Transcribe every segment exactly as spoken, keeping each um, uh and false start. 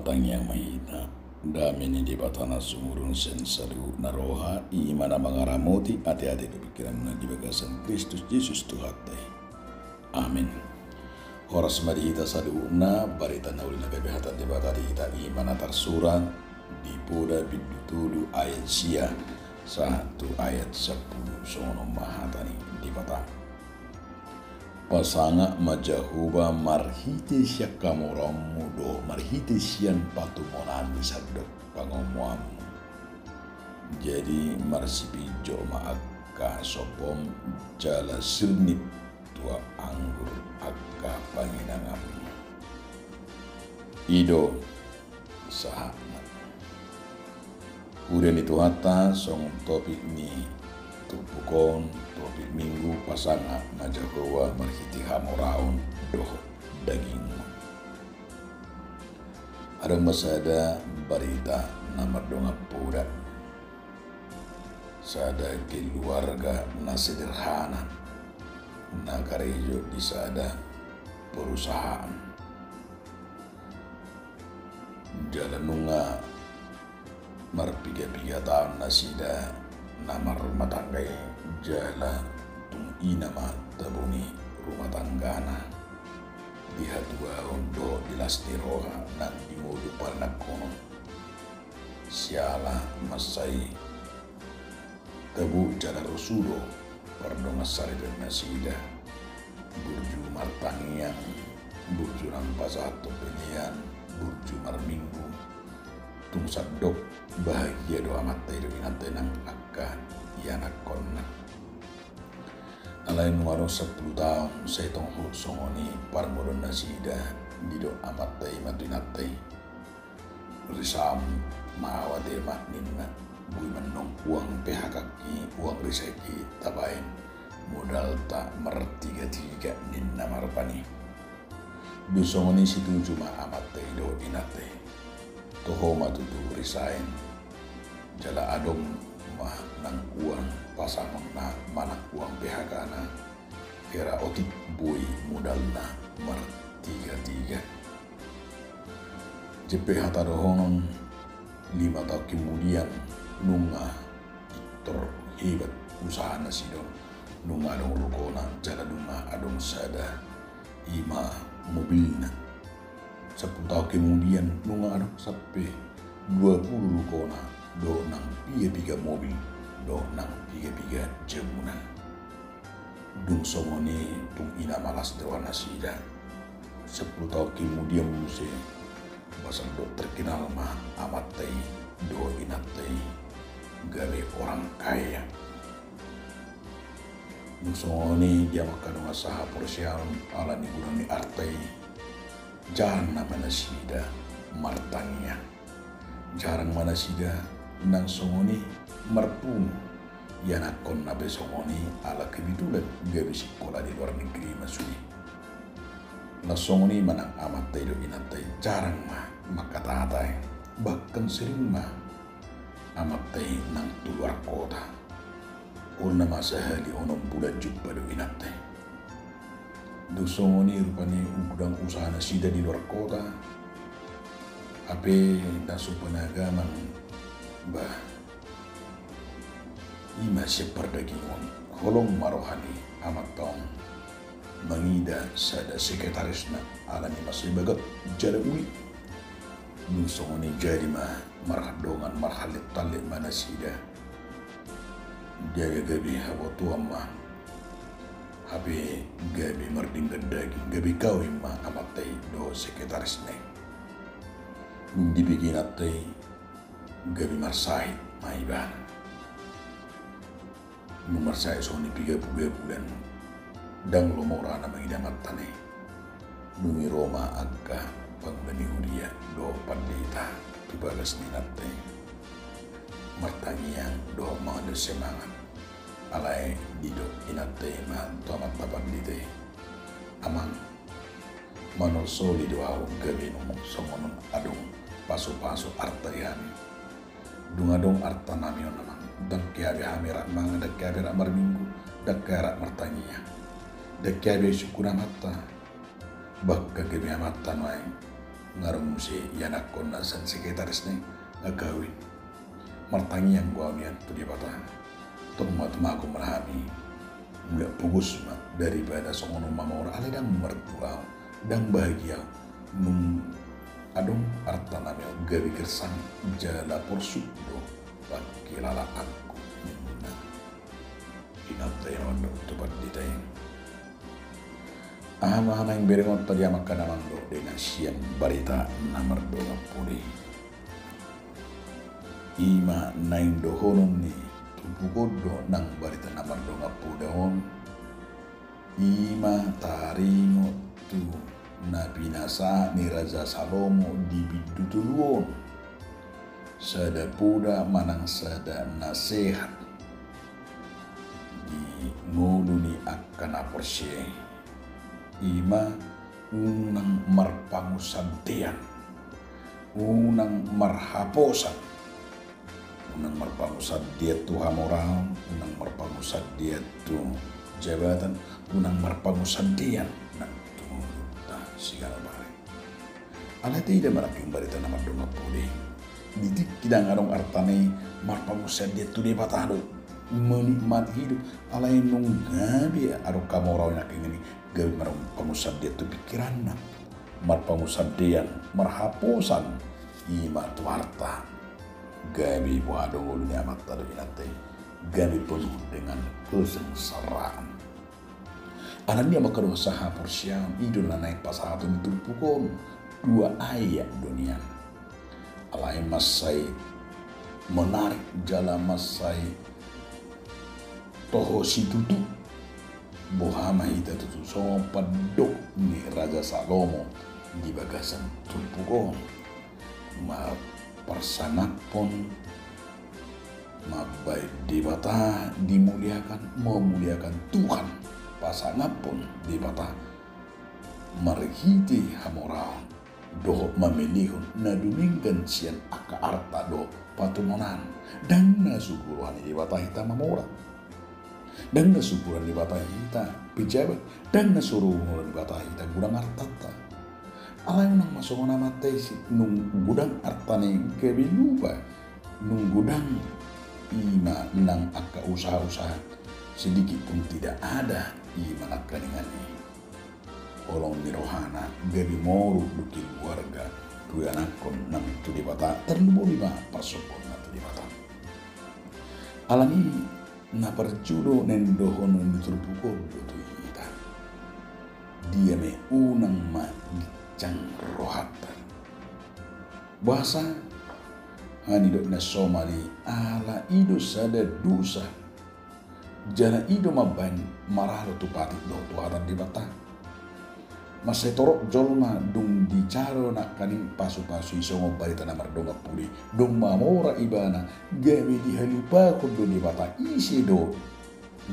Tangiang ma hita. Dame ni Debata na sumurung sian saluhutna roha, i ma na mangaramoti ateate dohot pingkiranmuna di bagasan Kristus Jesus Tuhanta i. Amen. Horas ma di hita saluhutna. Barita na uli na gabe hata ni Debata di hita i ma na tarsurat di Poda bindu tolu ayat sia sahat tu ayat sampulu. Songon on ma hata ni Debata. Pasangap ma Jahowa marhite sian hamoraonmu dohot marhite sian patumonaan ni sandok pangomoanmu. Jadi marsipinjok ma angka sompom jala sirnip tuak anggur angka panginanganmu. I do sahatna. Huria ni Tuhanta, songon topik ni turpuk on, topik Minggu, pasangap ma Jahowa marhite hamoraon dohot dagingmu. Adong ma sada barita na mardongan poda. Sada keluarga na sederhana, na karejo di sada perusahaan. Jala nunga marpiga-piga taon nasida na marrumah tangga i, jala tung ina ma tabo ni rumah tanggana. Di hatuaon dohot di las ni roha nang di ngolu paranakkonon. Siala mansai tabo jala rosu do pardongansaripeon nasida. Burju martangiang, burju nang pasahathon pelean, burju marminggu. Tung sandok bahagia do amanta i dohot inanta i nang angka ianakkonna. Alai nunga adong sampulu taon sai tong hot songon i parngoluon nasida, didok amanta i ma tu inanta i. Risam ma au ate ma ninna, boi ma annon uang P H K-ki, uang risaengki tabaen modalta martiga-tiga ninna ma rupani. Dung songon i situju ma amanta i dohot inanta i. Toho ma tutu risaen. Jala adong ma nang uang pasangonna manang uang P H K-na. Hera otik boi modalna martiga-tiga. Jempek hata dohonon, lima taon kemudian nunga pintor hebat usaha nasida on, nunga adong rukona jala nunga adong sada i ma mobilna. Sampulu taon kemudian nunga adong sampe dua pulu rukona dohot nang piga-piga mobil dohot nang piga-piga jamuna. Dung songon i tung ina ma las ni roha nasida. Sampulu taon kemudian muse, pasal do terkenal ma amanta i dohot inanta i gabe orang kaya. Dung songon i dia mangkadongan sahaporseaon ala ni godang ni arta i. Jarang nama nasida martangiang. Jarang ma nasida nang songon i marpungu. Ianakkonna pe songon i ala kebetulan gabe sikola di luar negeri ma sude. Nang songon i ma nang amanta i dohot inanta i jarang ma mangkatahatahi. Bahkan sering ma amanta i nang tu luar kota. On nama sahali onom bulan jumpa do inanta i. Dung songon i rupani godang usaha nasida di luar kota. Hape na so panagaman bah. I ma sian pardagingon, holong ma roha ni amanta on mangida sada sekretarisna ala ni mansai bagot jala uli. Dung songon i jadi ma marhadongan marhallet-hallet ma nasida. Dia gabe habotoan ma. Hape gabe mardinggan daging, gabe kawin ma amanta i dohot sekretarisna i. Dung dibege inanta i gabe marsahit ma ibana. Dung marsahit songon i piga pulu bulan, ndang lomo rohana mangida amantana i. Dung i ro ma angka pangula ni huria dohot pandita tu bagas ni inanta i. Martangiang dohot mangalehon semangat. Alai didok inanta i ma tu amanta pandita i. Amang, manolosoli do ahu gabe nunga songon on adong pasu-pasu arta di hami. Dung adong arta nami on amang, ndang keabe hami rap mangan, ndang keabe rap marminggu, ndang keabe rap martangiang. Ndang keabe isungkun amanta. Bahkan gabe amanta nuaeng Nga adong muse ianakhonna sian sekretarisna, nga kawin. Martangiang do au nian tu Debata. Tong ma tumagon ma hami. Mulak pogos ma daripada songon on mamora, alai ndang martua au, ndang bahagia au. Nunga adong arta nami on gabe gersang jala porsuk do pangkilalaanku. Ninna. Inanta i na mandok tu pandita i. Aha ma naeng berengonta di amang na mandok denggan sian barita na mardongan poda i? Ima naeng dohonon ni turpuk on do nang barita na mardongan poda on. Ima taringot tu na pinasahat ni Raja Salomo di bindu tolu on. Sada poda manang sada nasehat di ngolu ni angka na porsea i. Ima unang marpangunsandean, unang marhaposan, unang marpangunsandean tu hamoraon, unang marpangunsandean tu jabatan, unang marpangunsandean nang tu ngolunta sigala bari. Alai taida ma nangkin barita na mardongan poda i. Di tingki ndang adong artana i marpangunsandean tu Debata do, menikmati hidup. Alai nunga gabe adong hamoraon nangkin i, gabe marpangunsandean tu pingkiranna, marpangunsandean, marhaposan, ima tu arta. Gabe boha do ngolu ni amanta dohot inanta i? Gabe penuh dengan kesengsaraan. Alani i amang na dohot sahaporseaon, i do na naeng pasahaton ni turpuk on. Dua ayat do nian. Alai mansai menarik jala mansai toho situtu. Boha ma hita tutu songon pandok ni Raja Salomo di bagasan turpuk on? Ma-, parsangaphon mambahen Debata dimuliakan, memuliakan Tuhan, pasangaphon Debata marhite hamoraon dohot mamelehon na dumenggan sian angka arta dohot patumonan. Ndang na so huroha ni Debata hita mamora. Ndang na so huroha ni Debata hita pejabat. Ndang na so huroha ni Debata hita godang artanta. Alai unang ma songon amanta i, nunga godang artana i gabe lupa. Nunga godang ima nang angka usaha-usaha, sedikit pun tidak ada ima nangkaningan i. Holong ni rohana gabe moruk do keluarga, tu ianakhon nang tu Debata, tarlumobi ma parsombuonna tu Debata. Alani i na parjolo naeng dohonon ni turpuk on do tu hita. Dia ma i unang ma ginjang rohanta. Boasa? Nga nidok na somal i, ala i do sada dosa. Jala i do mambahen maralo tu patik dohot tu hata ni Debata. Mansai torop jolma dung dicaro nangkaning pasu-pasu i songon barita na mardongan poda i, dung mamora ibana, gabe dihalupahon do Debata ise do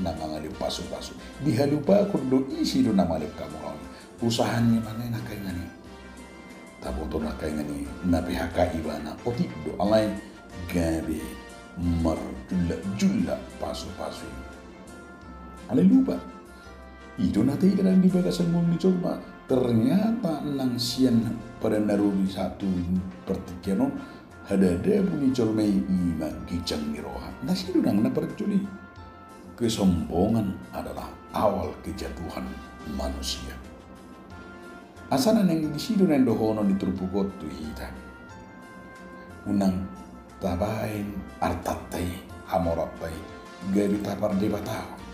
na mangalehon pasu-pasu. Dihalupahon do ise do na mangalehon hamoraon. Usaha ni ibana i nangkaningan i. Taboto nangkaningan i na P H K ibana, otik do, alai gabe marjullak-jullak pasu-pasu i. Alai lupa. I do na taida nang di bagasan ngolu ni jolma. Ternyata nang sian padan na robi sahat tu partingkian on, hadadabu ni jolma i ima ginjang ni roha. Na disi do nang na parjolo i. Kesombongan adalah awal kejatuhan manusia. Asa na naeng disi do naeng dohonon ni turpuk on tu hita. Unang tabahen artanta i, hamoranta i, gabe tapardebatahon.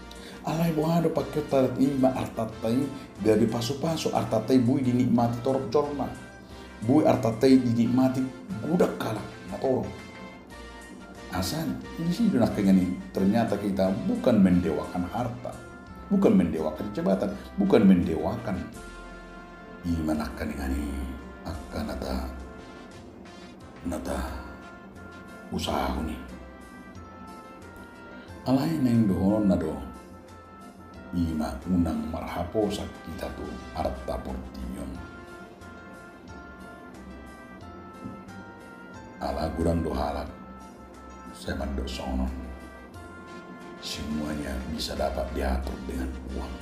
Alai boha do pangkeonta, ima artanta i gabe pasu-pasu, artanta i boi dinikmati torop jolma. Boi artanta i dinikmati godang halak na torop. Asa disi do nangkaningan i, ternyata kita bukan mendewakan harta, bukan mendewakan jabatan, bukan mendewakan ima nangkaningan i angka na ta, na tausahahon i. Alai naeng dohononna do, ima unang marhaposan hita tu arta portibi on. Ala godang do halak sai mandok songon on, semuanya bisa dapat diatur dengan uang.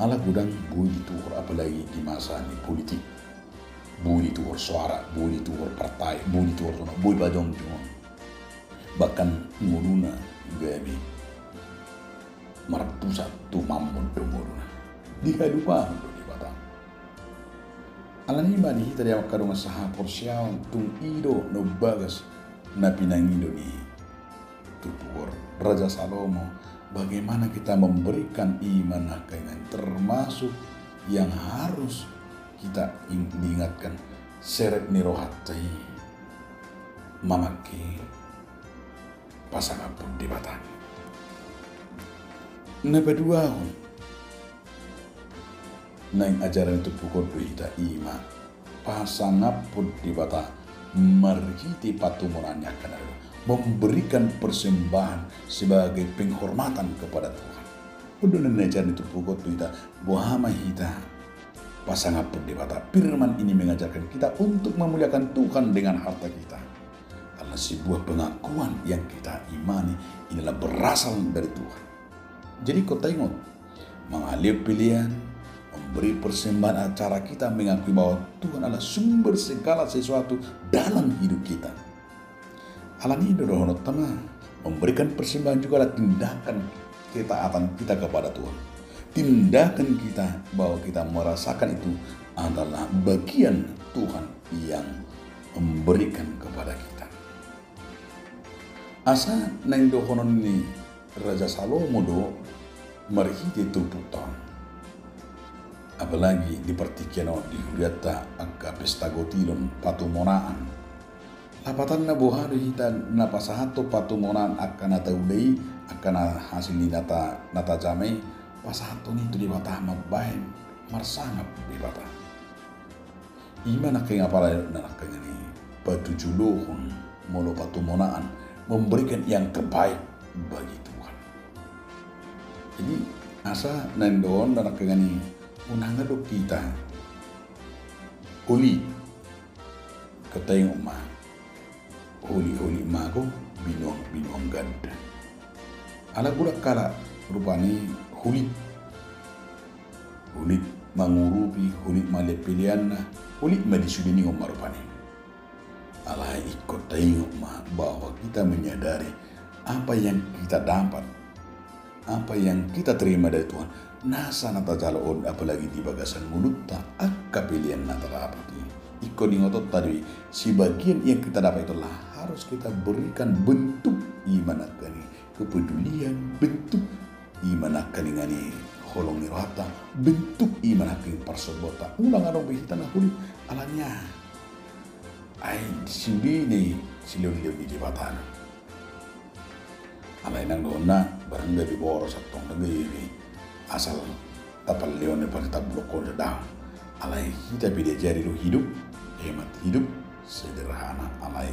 Ala godang boi dituhor, apalagi di masa ni politik. Boi dituhor soara, boi dituhor partai, boi dituhor songon, boi pajongjong. Bahkan ngoluna gabe marpusat tu Mammon do ngoluna. Dihalumpang do Debata. Alani i ma di hita di angka dongan sahaporseaon, tung i do na umbagas na pinangido ni turpuk on, Raja Salomo, bagaimana kita memberikan iman na kaingan, termasuk yang harus kita ing-, diingatkan, serep ni rohanta i mamangke pasangaphon Debata. Na paduahon, naeng ajaran ni turpuk on do hita, i ma pasangaphon Debata marhite patumonaan ni angka na dua, memberikan persembahan sebagai penghormatan kepada Tuhan. On do na naeng ajaran ni turpuk on tu hita, boha ma hita pasangaphon Debata. Firman ini mengajarkan kita untuk memuliakan Tuhan dengan harta kita. Karena sebuah pengakuan yang kita imani ini adalah berasal dari Tuhan. Jadi, kau taingot, mangalehon pelean, memberi persembahan, acara kita mengakui bahwa Tuhan adalah sumber segala sesuatu dalam hidup kita. Alani i do dohononta ma, memberikan persembahan juga adalah tindakan ketaatan kita kepada Tuhan. Tindakan kita bahwa kita merasakan itu adalah bagian Tuhan yang memberikan kepada kita. Asa naeng dohonon ni Raja Salomo do marhite turpukta on. Apalagi di partingkian on, di hurianta angka pesta gotilon, patumonaan. Lapatanna, boha do hita na pasahathon patumonaan angka na taula i, angka na hasil ni na ta-, na tajama i, pasahathon i tu Debata mambahen marsangap Debata. I ma nangkaning apala na nangkaning i patujulohon molo patumonaan, memberikan yang terbaik bagi Tuhan. Jadi, asa naeng dohonon na nangkaning i, unang adong hita holik. Kau taingot ma, holik-holik mago, binuang-binuang ganda. Ala godang halak rupani holik. Holik mangurupi, holik mangalehon peleanna, holik ma di sude, ninna on ma rupani. Alai ingkon taingot ma bahwa kita menyadari apa yang kita dapat, apa yang kita terima dari Tuhan, nasa na tajalo on, apalagi di bagasan ngolunta angka pelean na tadapat i. Ingkon ingotonta do i, sebagian yang kita dapat itu adalah harus kita berikan bentuk, i ma nangkaning i kepedulian, bentuk, i ma nangkaning i holong ni rohanta, bentuk, i ma nangkaning i parsombaonta. Unang adong be hita na holik, alani aha? Ai sude i silehon-lehon ni Debata. Alai nang dohononna, barang gabe boros antong, ndang gabe asal tapalehon, partabulok on, daong. Alai hita pe diajari do hidup, hemat hidup, sederhana. Alai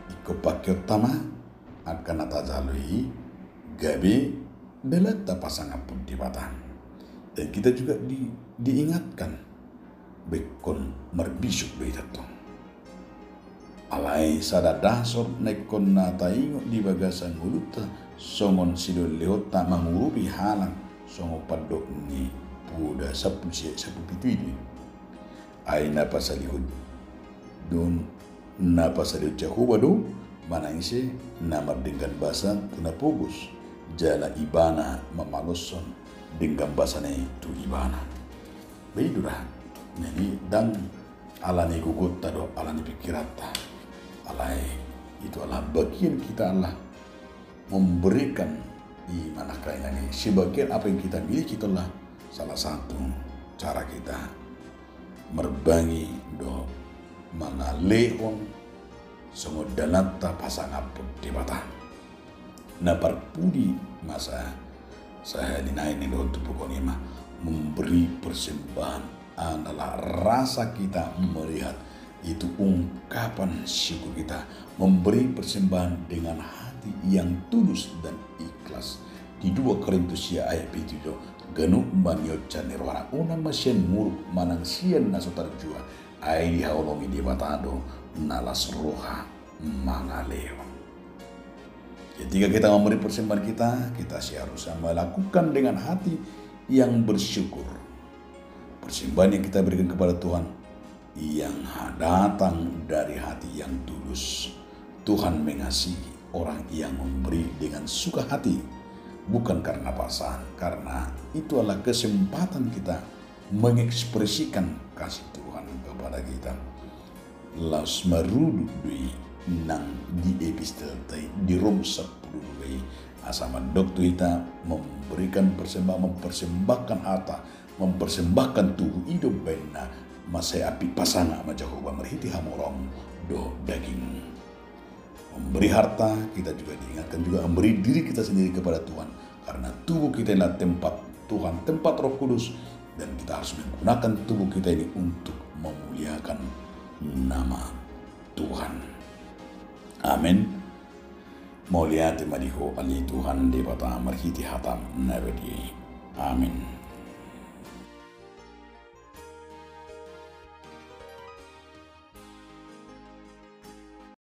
ingkon pangkeonta ma angka na tajalo i gabe dalanta pasangaphon Debata. Dan kita juga di-, diingatkan, ingkon marbisuk do hita antong. Alai sada dasor na ingkon na taingot di bagasan ngolunta songon silehon-lehonta mangurupi halak, songon pandok ni Poda sampulu sia, sampulu pitu i do. Ai na pasalihon do, na pasalihon Jahowa do manang ise na mardenggan basa tu na pogos, jala Ibana mamaloshon denggan basana i tu ibana. Ba i do da. Jadi, ndang alani gogonta dohot alani pingkiranta. Alai itu adalah bagian kita adalah memberikan, i ma nangkaning i, sebagian apa yang kita miliki itu adalah salah satu cara kita marbagi dohot mangalehon songon dalanta pasangaphon Debata. Na parpudi ma sa-, sahali nai na nidokhon turpuk on i ma, memberi persembahan adalah rasa kita melihat, itu ungkapan syukur kita, memberi persembahan dengan hati yang tulus dan ikhlas. Di dua Korintus sia ayat pitu do, ganup ma nionjar ni rohana, unang ma sian muruk manang sian na so tarjua, ai dihaholongi Debata do na las roha mangalehon. Ketika kita memberi persembahan kita, kita seharusnya melakukan dengan hati yang bersyukur. Persembahan yang kita berikan kepada Tuhan yang datang dari hati yang tulus. Tuhan mengasihi orang yang memberi dengan suka hati, bukan karena paksaan, karena itu adalah kesempatan kita mengekspresikan kasih Tuhan kepada kita. Laos marudut do i nang di epistel ta i di Rom sampulu dua i, asa mandok tu hita memberikan persembah, mempersembahkan harta, mempersembahkan tubuh i do baenna mansai ampit pasangap ma Jahowa marhite hamoraon dohot daging. Memberi harta, kita juga diingatkan juga memberi diri kita sendiri kepada Tuhan, karena tubuh kita adalah tempat Tuhan, tempat Roh Kudus, dan kita harus menggunakan tubuh kita ini untuk memuliakan nama Tuhan. Amin. Mauliate ma di Ho ale Tuhan Debata marhite hataM na badia i. Amin.